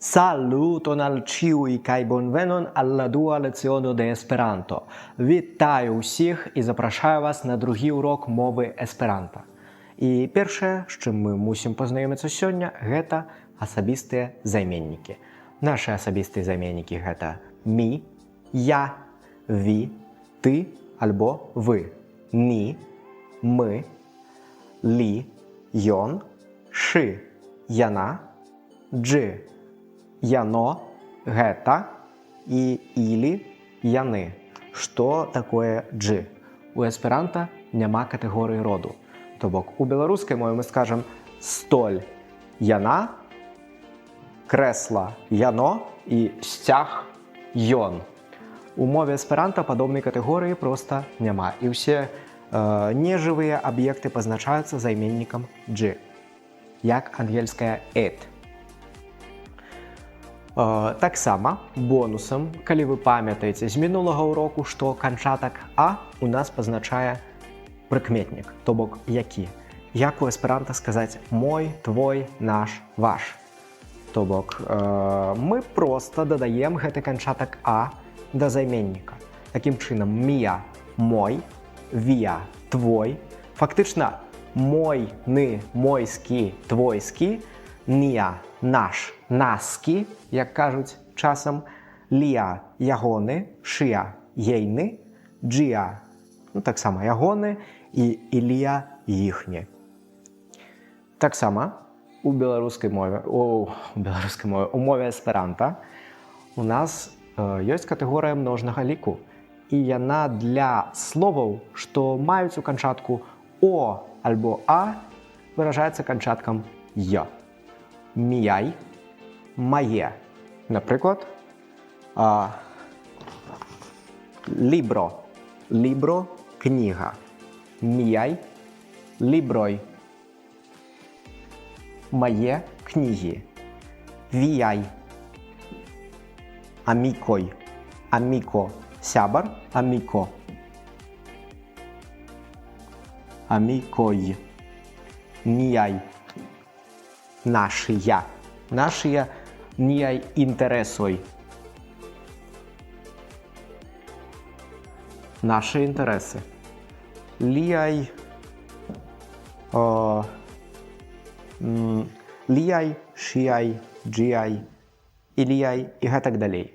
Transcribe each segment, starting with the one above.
Saluton al ĉiuj kaj bonvenon al la dua leciono de Esperanto. Вітаю ўсіх і запрашаю вас на другі урок мовы эсперанта. І першае, з чым мы мусім пазнаёміцца сёння, гэта асабістыя займеннікі. Нашы асабістыя займеннікі гэта мі, я, ві, ты альбо вы, ні, мы, лі, ён, шы, яна, джы, яно, гэта і ілі, яны. Што такое джы? У эсперанта няма катэгорыі роду. То бок у беларускай мове мы скажам столь яна, крэсла яно і сцяг ён. У мове эсперанта падобнай катэгорыі проста няма. І ўсе нежывыя аб'екты пазначаюцца займеннікам джы, як ангельская it. Таксама бонусам, калі вы памятаеце з мінулага ўроку, што канчатак а у нас пазначае прыкметнік, то бок які. Як у эсперанта сказаць мой, твой, наш, ваш. То бок мы проста дадаем гэты канчатак а да займенніка. Такім чынам, мія мой, вія твой, фактычна мой, ны, мойскі, твойскі, ния наш, наскі, як кажуць часам, лія ягоны, шыя ейны, джія, ну, таксама ягоны і ілія іхні. Таксама у беларускай мове, у беларускай мове, у мове эсперанта у нас ёсць катэгорыя множнага ліку. І яна для словаў, што маюць у канчатку о альбо а, выражаецца канчаткам й. Міяй, мае. Напрыклад, libro, libro кніга. Міяй, libroj. Мае кнігі. Віяй. Amikoj. Amiko сябар, amiko. Amikoj. Niaj. Нашыя. Нашыя niaj interesoj. Нашы інтарэсы. Liaj liaj, ŝiaj, ĝiaj, iliaj і гэтак далей.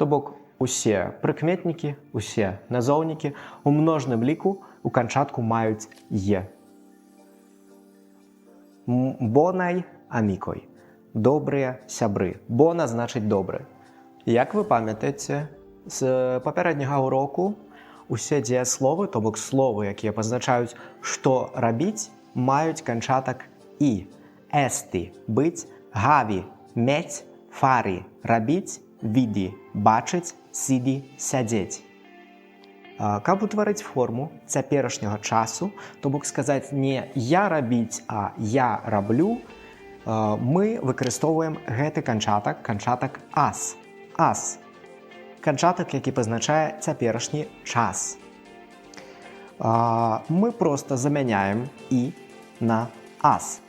То бок усе прыкметнікі, усе назоўнікі у множным ліку у канчатку маюць е. Bonaj amikoj. Добрыя сябры. Bona значыць добры. Як вы памятаеце з папярэдняга ўроку, усе дзеясловы, то бок словы, якія пазначаюць, што рабіць, маюць канчатак і. Esti быць, havi мець, fari рабіць, vidi бачыць, sidi сядзець. Каб утварыць форму цяперашняга часу, то бок сказаць не я рабіць, а я раблю, мы выкарыстоўваем гэты канчатак, канчатак ас. Ас. Канчатак, які пазначае цяперашні час. Мы проста замяняем і на ас.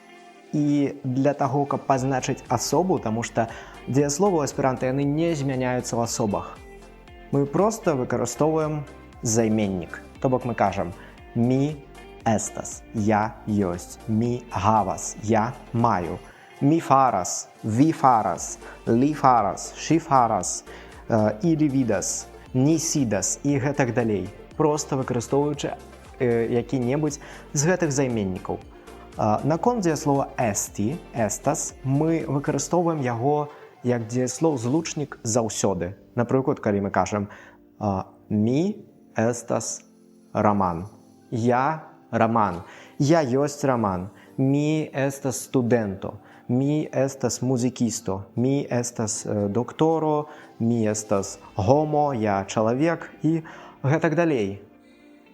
І для таго, каб пазначыць асобу, таму што дзеясловы ў эсперанта яны не змяняюцца ў асобах. Мы проста выкарыстоўваем займеннік. То бок мы кажам mi estas, я ёсць, mi havas, я маю, mi faras, vi faras, li faras, ŝi faras, ili vidas, ni sidas і гэтак далей. Проста выкарыстоўваючы які-небудзь з гэтых займеннікаў. Наконт дзеяслова esti, estas, мы выкарыстоўваем яго як дзеяслоў злучнік заўсёды. Напрыклад, калі мы кажам mi estas Раман. Я Раман. Я ёсць Раман. Mi estas studento. Mi estas muzikisto. Mi estas doktoro. Mi estas homo. Я чалавек і гэтак далей.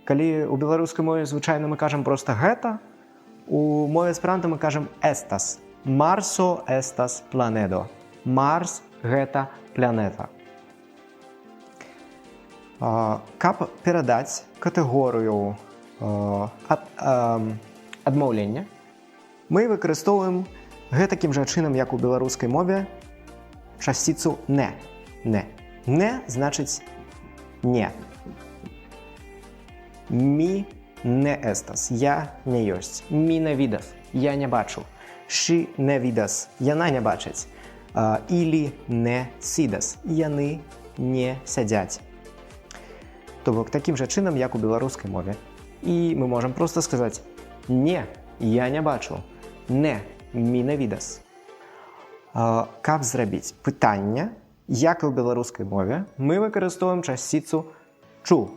Калі ў беларускай мове звычайна мы кажам проста гэта, у мове эсперанто мы кажам estas. Marso estas planedo. Марс гэта планета. Каб перадаць катэгорыю адмаўлення, мы выкарыстоўваем Гэтакім жа чынам, як у беларускай мове, часціцу не. Не. Не значыць не. Mi ne estas. Я не ёсць. Mi ne vidas. Я не бачу. Ŝi ne vidas. Яна не бачыць. Ili ne sidas. Яны не сядзяць. То бок такім жа чынам, як у беларускай мове. І мы можам проста сказаць: не, я не бачу. Не, mi ne vidas. Каб зрабіць пытанне, як і ў беларускай мове, мы выкарыстоўваем часціцу чу.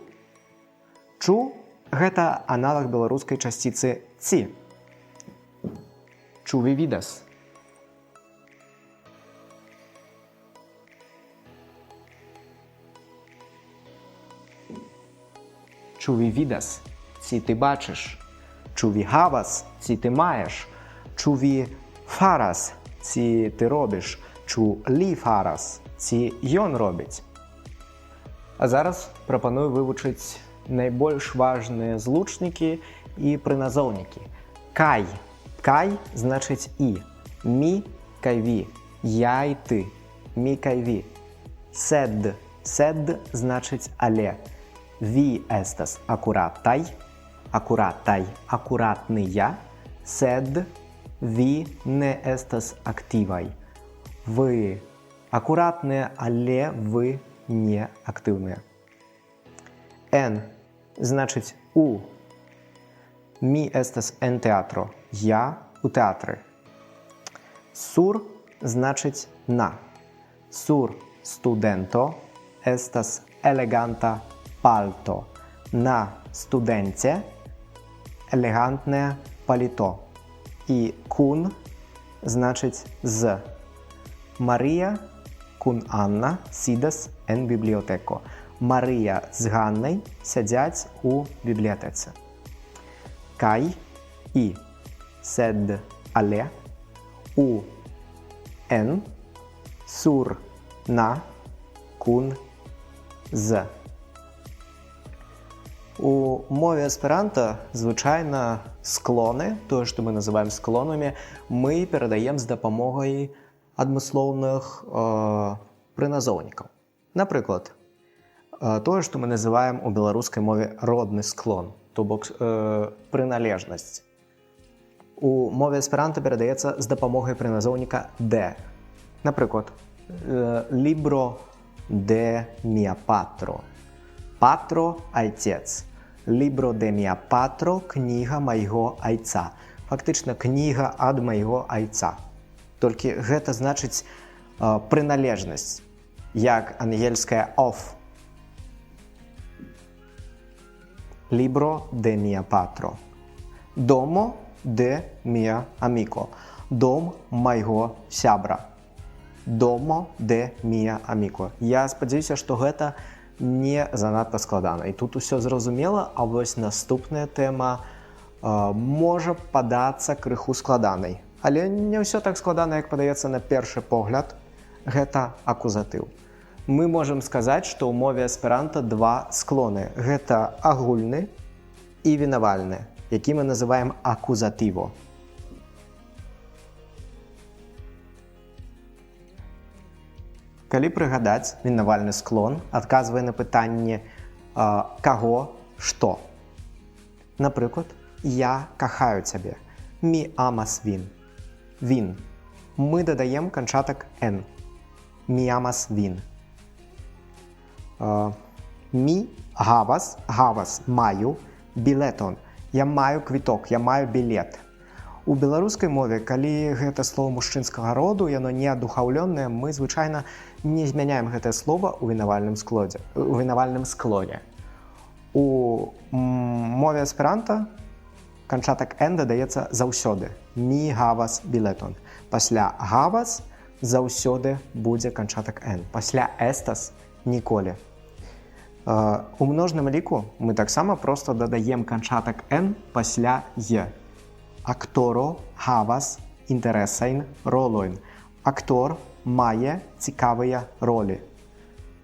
Чу гэта аналаг беларускай часціцы ці. Ĉu vi vidas? Ĉu vi vidas? Ці ты бачыш? Ĉu vi havas? Ці ты маеш? Ĉu vi faras? Ці ты робіш? Ĉu li faras? Ці ён робіць? А зараз прапаную вывучыць найбольш важныя злучнікі і прыназоўнікі. Kaj. Kaj значыць і. Mi kaj vi. Я і ты. Mi kaj vi. Sed. Sed значыць але. Vi estas akurataj, akurataj, акуратныя, sed vi ne estas aktivaj. Вы акуратныя, але вы не актыўныя. En значыць у. Mi estas en teatro. Я у тэатры. Sur значыць на. Sur studento estas eleganta palto. На студэнце элегантнае паліто. І kun значыць з. Марія kun Анна sidas en biblioteko. Марыя з Ганнай сядзяць у бібліятэцы. Kaj і, sed але, у, en, sur, на, kun, з. У мове эсперанта звычайна склоны, тое, што мы называем склонамі, мы перадаем з дапамогай адмыслоўных прыназоўнікаў. Напрыклад, тое, што мы называем у беларускай мове родны склон, то бок прыналежнасць. У мове эсперанта перадаецца з дапамогай прыназоўніка «de». Напрыклад, libro de mia patro. Patro – айцец. Libro de mia patro – кніга майго айца. Фактычна, кніга ад майго айца. Толькі гэта значыць прыналежнасць, як ангельская of. Libro de mia patro. Domo de mia amiko. Дом майго сябра. Domo de mia amiko. Я спадзяюся, што гэта не занадта складана. І тут усё зразумела, а вось наступная тэма можа падацца крыху складанай. Але не ўсё так складана, як падаецца на першы погляд. Гэта акузатыў. Мы можам сказаць, што ў мове эсперанта два склоны. Гэта агульны і вінавальны, які мы называем акузатыво. Калі прыгадаць, вінавальны склон адказвае на пытанне каго, што. Напрыклад, я кахаю цябе. Mi amas vin. Vin. Мы дадаем канчатак n. Mi amas vin. Mi havas, havas, маю, bileton. Я маю квіток, я маю білет. У беларускай мове, калі гэта слово мужчынскага роду, яно не адухаўлёнае, мы звычайна не змяняем гэтае слово ў вінавальным складзе, у вінавальным склоне. У мове эсперанта канчатак n дадаецца заўсёды. Mi havas bileton. Пасля havas заўсёды будзе канчатак n. Пасля estas ніколі. У множным ліку мы таксама проста дадаем канчатак n пасля е. Aktoro havas interesajn rolojn. Актор мае цікавыя ролі.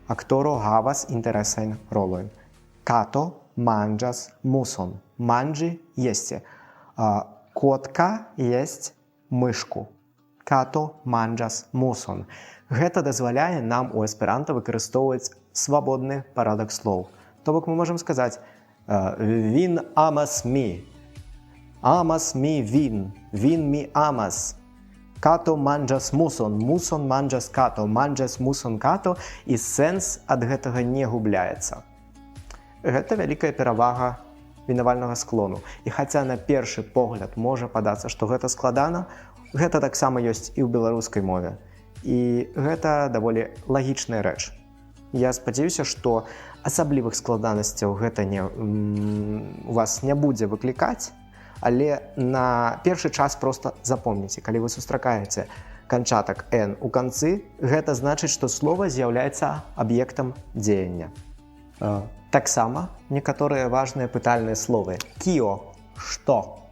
Aktoro havas interesajn rolojn. Kato manĝas muson. Manĝi – есці. Котка есць мышку. Kato manĝas muson. Гэта дазваляе нам у эсперанта выкарыстоўваць свабодны парадак слоў. То бок мы можам сказаць «Vin amas mi», «Amas mi vin», «Vin mi amas», «Kato manĝas muson», «Muson manĝas kato», «Manĝas muson kato», і сэнс ад гэтага не губляецца. Гэта вялікая перавага вінавальнага склону. І хаця на першы погляд можа падацца, што гэта складана, гэта таксама ёсць і ў беларускай мове. І гэта даволі лагічная рэч. Я спадзяюся, што асаблівых складанасцяў гэта не, у вас не будзе выклікаць, але на першы час проста запомніце, калі вы сустракаеце канчатак «н» у канцы, гэта значыць, што слова з'яўляецца аб'ектам дзеяння. Таксама некаторыя важныя пытальныя словы. Кіо – што?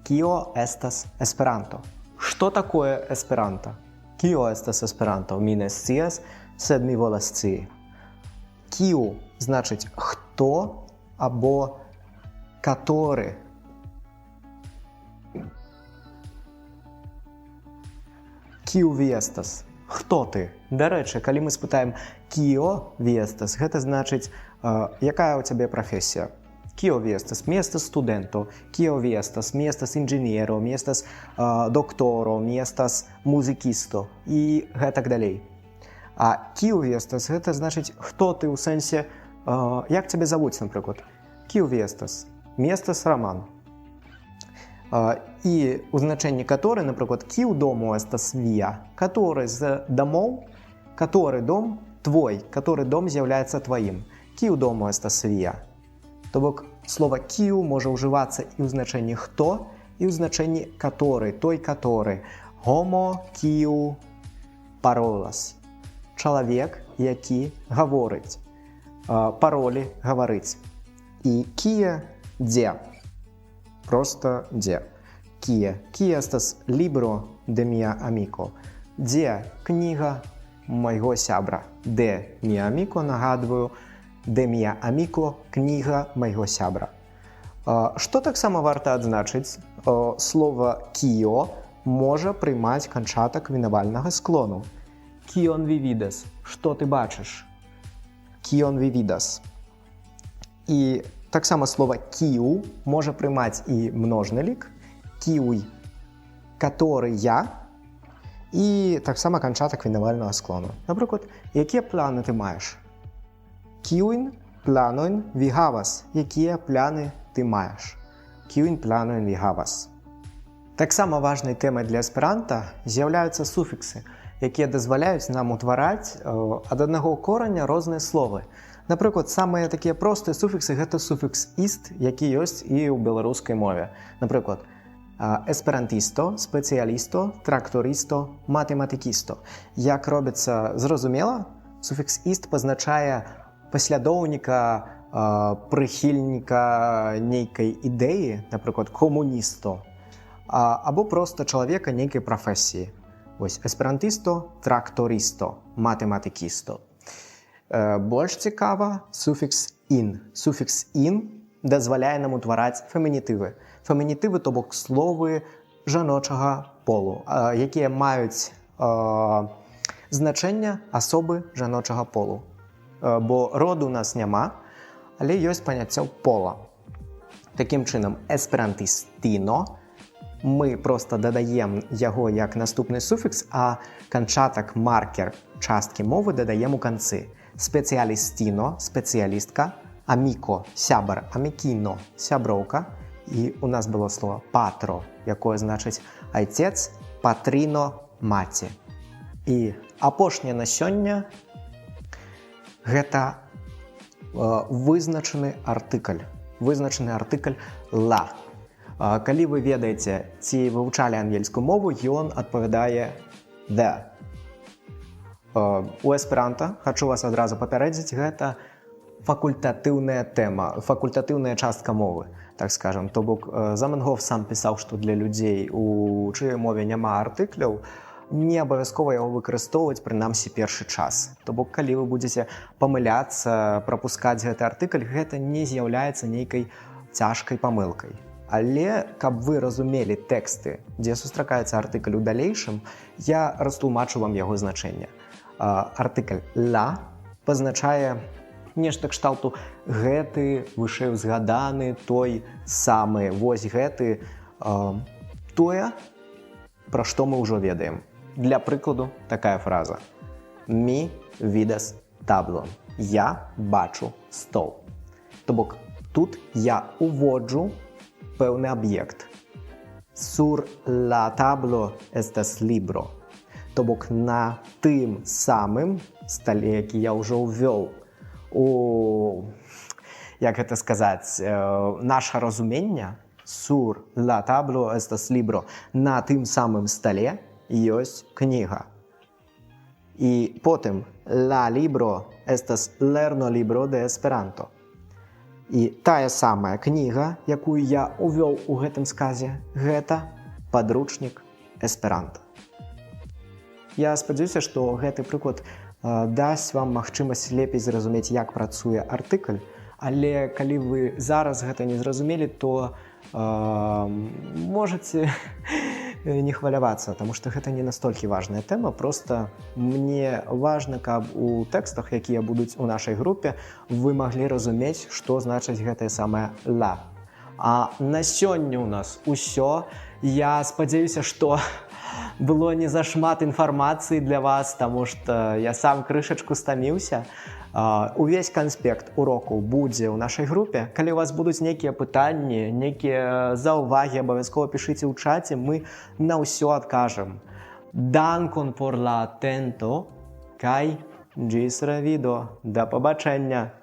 Kio estas Esperanto? Што такое эсперанто? Kio estas Esperanto? Mi ne scias, sed mi volas scii. Kiu значыць хто або который. Kiu vi estas? Хто ты? Дарэчы, калі мы спытаем кіо vi estas, гэта значыць, якая ў цябе прафесія. Kio vi estas? Mi estas studento. Kio vi estas? Mi estas inĝeniero, mi estas doktoro, mi estas muzikisto і гэтак далей. А kiu vi estas? Гэта значыць, хто ты ў сэнсе, як цябе завуць, напрыклад. Kiu vi estas? Mi estas Роман. І у значэнні который, напрыклад, kiu domo estas via, который з дамоў, который дом твой, который дом з'яўляецца тваім. Kiu domo estas via. То бок слова kiu можа ўжывацца і ў значэнні хто, і ў значэнні который, той который. Homo kiu parolas. Чалавек, які гаворыць. Паролі гаварыць. І kie дзе. Просто дзе. Kie. Kie estas libro de mia amiko. Дзе кніга майго сябра. De mia amiko, нагадваю, de mia amiko кніга майго сябра. Што таксама варта адзначыць, слова кіо можа прымаць канчатак вінавальнага склону. Kion vi vidas? Што ты бачыш? Kion vi vidas? І таксама слова кіу можа прымаць і множны лік, кіуй, который я, і таксама канчатак вінавальнага склону. Напрыклад, якія планы ты маеш? Kiujn planojn vi havas? Якія пляны ты маеш? Kiujn planojn vi havas? Таксама важнай тэмай для эсперанта з'яўляюцца суфіксы, якія дазваляюць нам утвараць ад аднаго кораня розныя словы. Напрыклад, самыя такія простыя суфіксы гэта суфікс іст, які ёсць і ў беларускай мове. Напрыклад, эсперантисто, спецыялісто, трактористо, матэматыкісто. Як робіцца зразумела, суфікс іст пазначае паслядоўніка, прыхільніка нейкай ідэі, напрыклад, комуністо, або проста чалавека нейкай прафесіі. Вось эсперантисто, трактористо, матэматыкісто. Больш цікава суфікс ін. Суфікс ін дазваляе нам утвараць фемінітывы. Фемінітывы, то бок словы жаночага полу, якія маюць значэнне асобы жаночага полу. Бо роду у нас няма, але ёсць паняцце пола. Такім чынам, эсперантистино мы проста дадаем яго як наступны суфікс, а канчатак маркер часткі мовы дадаем у канцы. Спецыялістино – спецыялістка, аміко – сябар, амікіно – сяброўка. І у нас было слово патро, якое значыць айцец, патріно – маці. І апошняе на сёння гэта вызначаны артыкль. Вызначаны артыкль ла. Калі вы ведаеце, ці вывучалі ангельскую мову, ён адпавядае the. У эсперанта, хачу вас адразу папярэдзіць, гэта факультатыўная тэма, факультатыўная частка мовы, так скажам. То бок Заменгоф сам пісаў, што для людзей, у чыёй мове няма артыкляў, не абавязкова яго выкарыстоўваць, прынамсі першы час. То бок калі вы будзеце памыляцца, прапускаць гэты артыкль, гэта не з'яўляецца нейкай цяжкай памылкай. Але каб вы разумелі тэксты, дзе сустракаецца артыкль у далейшым, я растлумачу вам яго значэнне. Артыкль «la» пазначае нешта кшталту гэты, вышэй узгаданы, той самы, вось гэты, тое, пра што мы ўжо ведаем. Для прыкладу, такая фраза: «Mi vidas tablon». Я бачу стол. То бок тут я уводжу пэўны аб'ект. Sur la tablo estas libro. То бок на тым самым стале, які я ўжо ўвёў у, як гэта сказаць, наша разуменне, sur la tablo estas libro, на тым самым стале ёсць кніга. І потым la libro estas lernolibro de Esperanto. І тая самая кніга, якую я увёў у гэтым сказе, гэта падручнік эсперанто. Я спадзяюся, што гэты прыклад дасць вам магчымасць лепей зразумець, як працуе артыкль, але калі вы зараз гэта не зразумелі, то можаце не хвалявацца, таму што гэта не настолькі важная тэма. Просто мне важна, каб у тэкстах, якія будуць у нашай групе, вы маглі разумець, што значыць гэтае самае «la». А на сёння у нас усё. Я спадзяюся, што было не зашмат інфармацыі для вас, таму што я сам крышачку стаміўся. Увесь канспект уроку будзе ў нашай групе. Калі у вас будуць нейкія пытанні, нейкія заўвагі, абавязкова пішыце ў чаце, мы на ўсё адкажам. Dankon por la atento kaj ĝis revido. Да пабачэння!